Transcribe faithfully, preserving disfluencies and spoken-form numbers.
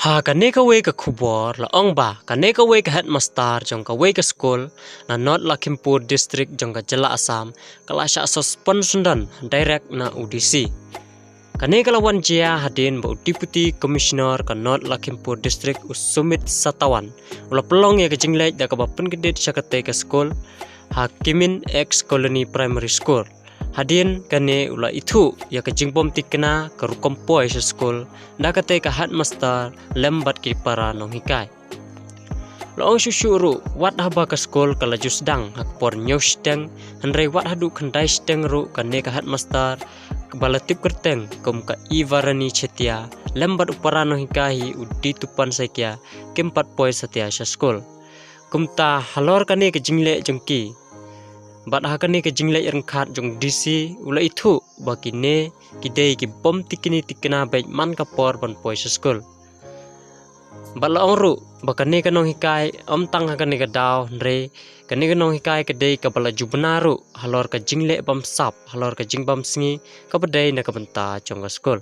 Ha kane kawei ka khubor la ong ba kane kawei ka headmaster jong kawei ka skul na North Lakhimpur District jong ka jylla Assam ka la shah suspend syndon direct na u D C. Kane ka la wan jia hadien ba u Deputy Commissioner ka North Lakhimpur District u Sumit Satawan u la pynlong ïa ka jingleit da kaba pynkyndit sha katei ka skul ha Kimin Ex Colony Primary School. Hadien kane u la ithuh ïa ka jingbym tikna ka rukom poi sha skul da katei ka headmaster lem bad ki para nonghikai. La ong shuh shuh ruh wat haba ka skul ka la ju sdang ha ka por hynñiew shiteng, hynrei wat haduh khyndai shiteng ruh kane ka headmaster ba la tip kyrteng kum ka Ivarani Chetia lem bad u para nonghikai hi u Ditupan Saikia kim pat poi satia sha skul. Kumta halor kane ka jingleh jong ki bad ha kane ka jingleh ryngkhat jong D C u la ithuh ba kine ki dei ki bym tikni tikna beit man ka por ban poi sha skul. Bad la ong ruh ba kane ka nonghikai ym tang ha kane ka daw hynrei kane ka nonghikai ka dei kaba la ju bna ruh halor ka jingleh bamsap halor ka jingbam sngi kaba dei na ka bynta jong ka skul.